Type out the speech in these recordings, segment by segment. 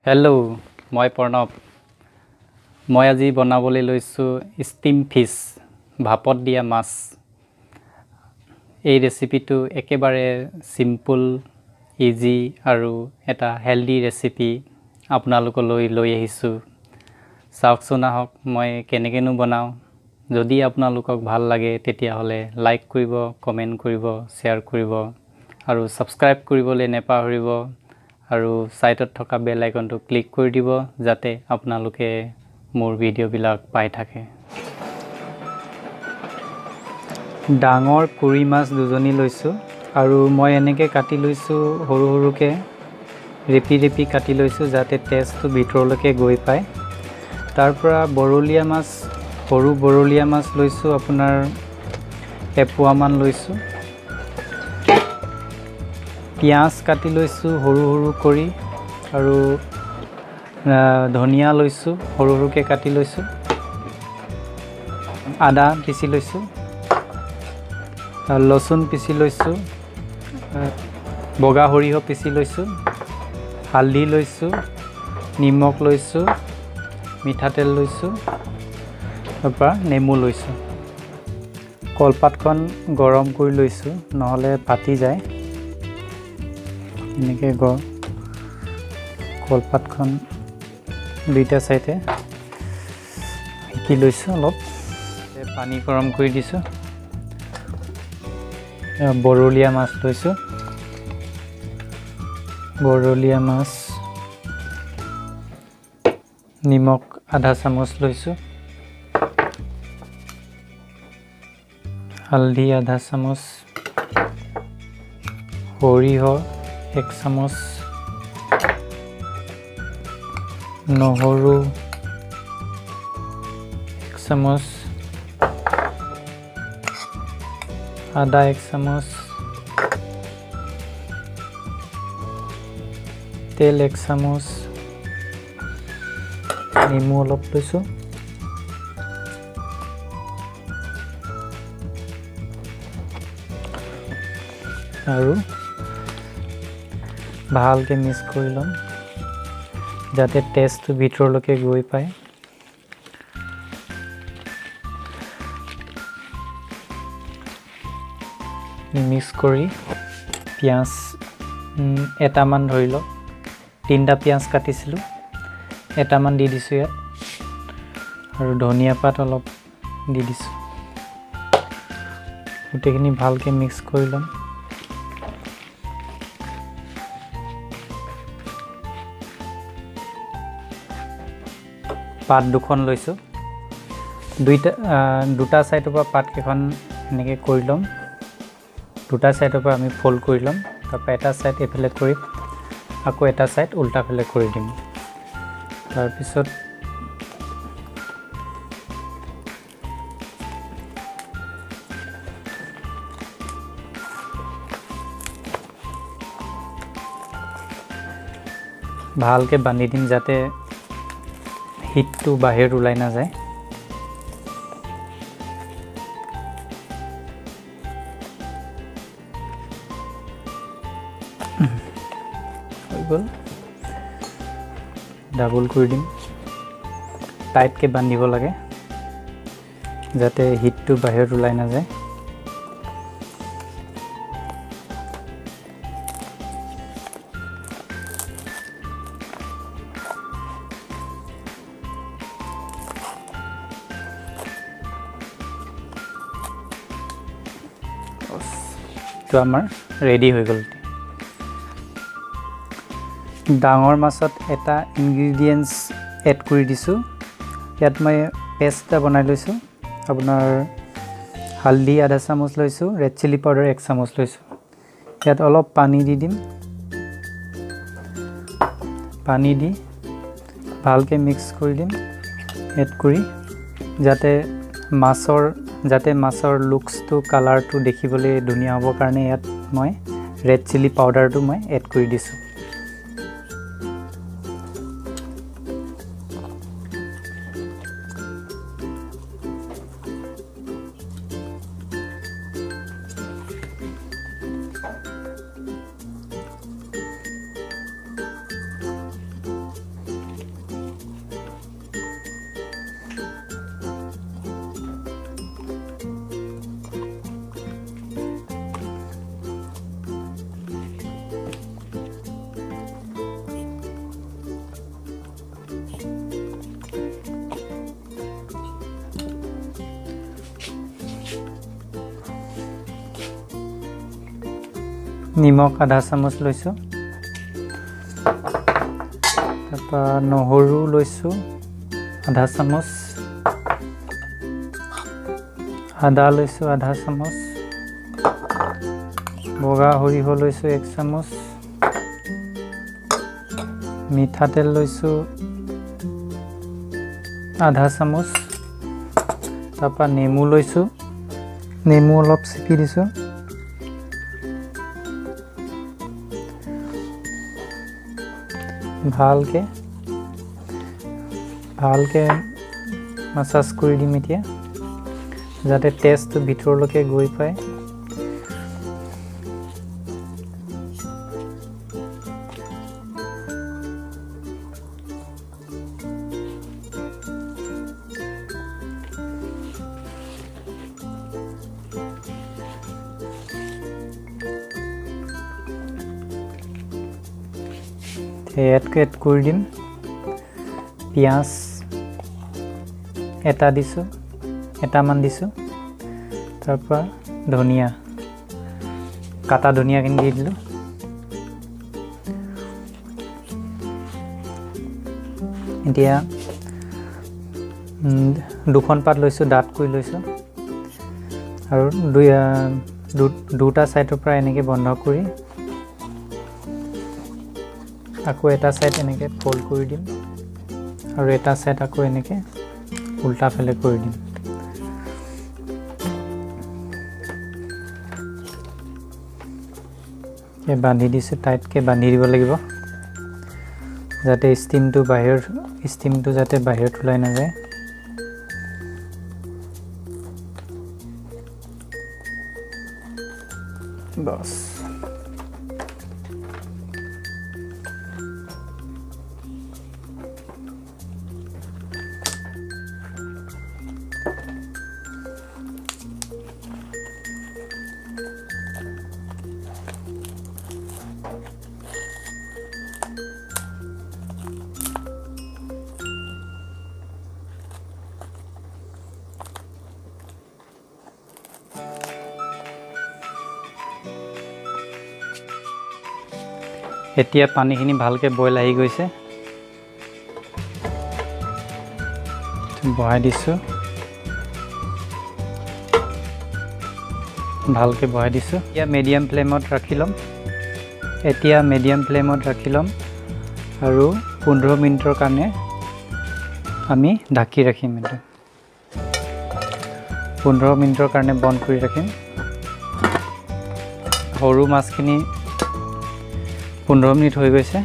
Hello' মই প্ৰণৱ। মই আজি বনাবলৈ লৈছোঁ ষ্টিম ফিছ, ভাপত দিয়া মাছ। এই ৰেচিপিটো একেবাৰে চিম্পল, ইজি আৰু এটা হেল্ডি ৰেচিপি আপোনালোকলৈ লৈ আহিছোঁ। চাওকচোন আহক মই কেনেকৈনো বনাওঁ। যদি আপোনালোকক ভাল লাগে তেতিয়াহ'লে লাইক কৰিব, কমেণ্ট কৰিব, শ্বেয়াৰ কৰিব আৰু ছাবস্ক্ৰাইব কৰিবলৈ নেপাহৰিব আৰু ছাইডত থকা বেল আইকনটো ক্লিক কৰি দিব যাতে আপোনালোকে মোৰ ভিডিঅ'বিলাক পাই থাকে। ডাঙৰ কুৰি মাছ দুজনী লৈছোঁ আৰু মই এনেকৈ কাটি লৈছোঁ সৰু সৰুকৈ, ৰেপি ৰেপি কাটি লৈছোঁ যাতে তেজটো ভিতৰলৈকে গৈ পায়। তাৰপৰা বৰলীয়া মাছ, সৰু বৰলীয়া মাছ লৈছোঁ, আপোনাৰ এপোৱামান লৈছোঁ। পিঁয়াজ কাটি লৈছোঁ সৰু সৰু কৰি আৰু ধনিয়া লৈছোঁ, সৰু সৰুকৈ কাটি লৈছোঁ। আদা পিচি লৈছোঁ, লচুন পিচি লৈছোঁ, বগা সৰিয়হ পিচি লৈছোঁ, হালধি লৈছোঁ, নিমখ লৈছোঁ, মিঠাতেল লৈছোঁ, তাৰপৰা নেমু লৈছোঁ। কলপাতখন গৰম কৰি লৈছোঁ, নহ'লে ফাটি যায়। এনেকৈ কলপাতখন দুইটা চাইডে শিকি লৈছোঁ। অলপ পানী গৰম কৰি দিছোঁ। বৰলীয়া মাছ লৈছোঁ, বৰলীয়া মাছ, নিমখ আধা চামুচ লৈছোঁ, হালধি আধা চামুচ, সৰিয়হ এক চামুচ, নহৰু এক চামুচ, আদা এক চামুচ, তেল এক চামুচ, নেমু অলপ লৈছোঁ। আৰু ভালকৈ মিক্স কৰি ল'ম যাতে টেষ্টটো ভিতৰলৈকে গৈ পায়। মিক্স কৰি পিঁয়াজ এটামান ধৰি লওক, তিনিটা পিঁয়াজ কাটিছিলোঁ, এটামান দি দিছোঁ ইয়াত আৰু ধনিয়া পাত অলপ দি দিছোঁ। গোটেইখিনি ভালকৈ মিক্স কৰি ল'ম। পাত দুখন লৈছোঁ, দুটা ছাইডৰ পৰা পাতকেইখন এনেকৈ কৰি ল'ম। দুটা ছাইডৰ পৰা আমি ফ'ল্ড কৰি ল'ম, তাৰপৰা এটা ছাইড এইফালে কৰি আকৌ এটা ছাইড উল্টাফালে কৰি দিম। তাৰপিছত ভালকৈ বান্ধি দিম যাতে হিটটো বাহিৰত ওলাই নাযায়। হৈ গ'ল, ডাবল কৰি দিম। টাইটকৈ বান্ধিব লাগে যাতে হিটটো বাহিৰত ওলাই নাযায়। তো আমাৰ ৰেডি হৈ গ'ল। ডাঙৰ মাছত এটা ইনগ্ৰিডিয়েণ্টছ এড কৰি দিছোঁ। ইয়াত মই পেষ্ট এটা বনাই লৈছোঁ। আপোনাৰ হালধি আধা চামুচ লৈছোঁ, ৰেড চিলি পাউডাৰ এক চামুচ লৈছোঁ। ইয়াত অলপ পানী দি দিম। পানী দি ভালকৈ মিক্স কৰি দিম, এড কৰি, যাতে মাছৰ লুকছটো, কালাৰটো দেখিবলৈ ধুনীয়া হ'বৰ কাৰণে ইয়াত মই ৰেড চিলি পাউডাৰটো মই এড কৰি দিছোঁ। নিমখ আধা চামুচ লৈছোঁ, তাৰপৰা নহৰু লৈছোঁ আধা চামুচ, আদা লৈছোঁ আধা চামুচ, বগা সৰিয়হ লৈছোঁ 1 চামুচ, মিঠাতেল লৈছোঁ আধা চামুচ, তাৰপৰা নেমু লৈছোঁ, নেমু অলপ চেপি দিছোঁ। ভালকে ভালকে মাছাজ কৰি দিম এতিয়া, যাতে টেষ্টটো ভিতৰলৈকে গৈ পায়। এড কৰি দিম পিঁয়াজ এটা দিছোঁ, এটামান দিছোঁ, তাৰপৰা ধনিয়া, কাটা ধনিয়াখিনি দি দিলোঁ। এতিয়া দুখন পাত লৈছোঁ, ডাঠ কৰি লৈছোঁ, আৰু দুটা ছাইডৰ পৰা এনেকৈ বন্ধ কৰি আকৌ এটা ছাইড এনেকৈ ফ'ল্ড কৰি দিম, আৰু এটা ছাইড আকৌ এনেকৈ উল্টা ফালে কৰি দিম। এই বান্ধি দিছোঁ, টাইটকৈ বান্ধি দিব লাগিব, যাতে ষ্টিমটো যাতে বাহিৰত ওলাই নাযায়। বাছ, এতিয়া পানীখিনি ভালকৈ বইল আহি গৈছে, বহাই দিছোঁ, ভালকৈ বহাই দিছোঁ। এতিয়া মিডিয়াম ফ্লেমত ৰাখি ল'ম, এতিয়া মিডিয়াম ফ্লেমত ৰাখি ল'ম আৰু 15 মিনিটৰ কাৰণে আমি ঢাকি ৰাখিম। এইটো 15 মিনিটৰ কাৰণে বন্ধ কৰি ৰাখিম। সৰু মাছখিনি 15 মিনিট হৈ গৈছে।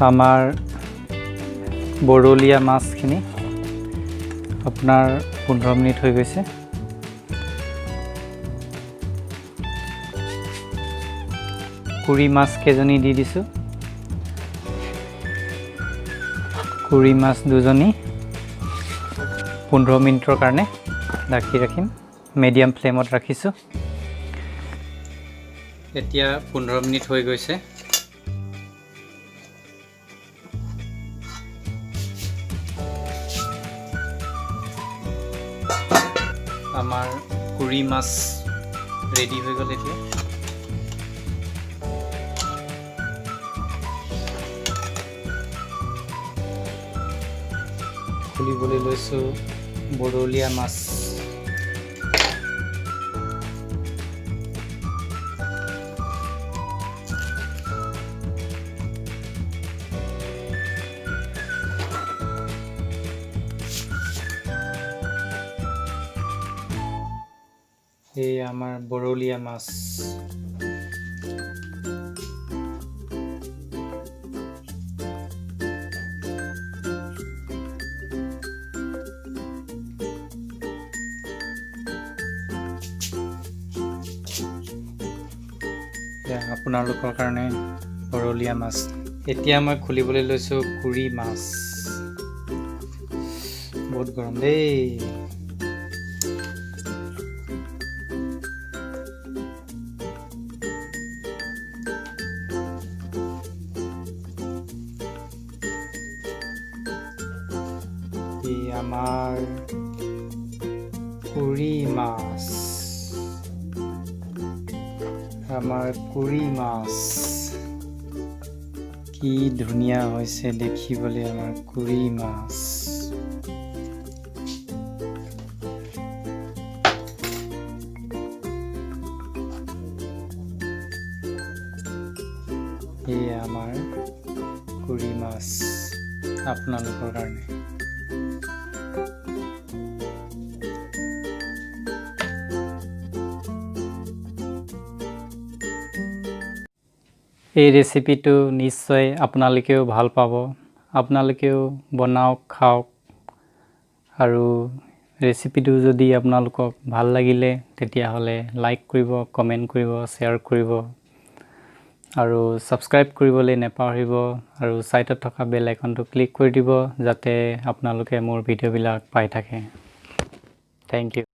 আমাৰ বৰলীয়া মাছখিনি আপোনাৰ 15 মিনিট হৈ গৈছে। কুৰি মাছ কেইজনী দি দিছোঁ, কুৰি মাছ দুজনী 15 মিনিটৰ কাৰণে ঢাকি ৰাখিম, মিডিয়াম ফ্লেমত ৰাখিছোঁ। এতিয়া 15 মিনিট হৈ গৈছে। আমাৰ কুৰি মাছ ৰেডি হৈ গ'ল। এতিয়া খুলিবলৈ লৈছোঁ বৰলীয়া মাছ। এই আমাৰ বৰলীয়া মাছ। আপোনালোকৰ কাৰণে বৰলীয়া মাছ। এতিয়া মই খুলিবলৈ লৈছোঁ কুৰি মাছ। বহুত গৰম দেই। আমাৰ কুৰি মাছ, আমাৰ কুৰি মাছ। কি ধুনীয়া হৈছে দেখিবলৈ আমাৰ কুৰি মাছ। এয়া আমাৰ কুৰি মাছ আপোনালোকৰ কাৰণে। এই ৰেচিপিটো নিশ্চয় আপোনালোকেও ভাল পাব। আপোনালোকেও বনাওক, খাওক। আৰু ৰেচিপিটো যদি আপোনালোকক ভাল লাগিলে, তেতিয়াহ'লে লাইক কৰিব, কমেণ্ট কৰিব, শ্বেয়াৰ কৰিব আৰু ছাবস্ক্ৰাইব কৰিবলৈ নাপাহৰিব আৰু ছাইডত থকা বেল আইকনটো ক্লিক কৰি দিব, যাতে আপোনালোকে মোৰ ভিডিঅ'বিলাক পাই থাকে। Thank you.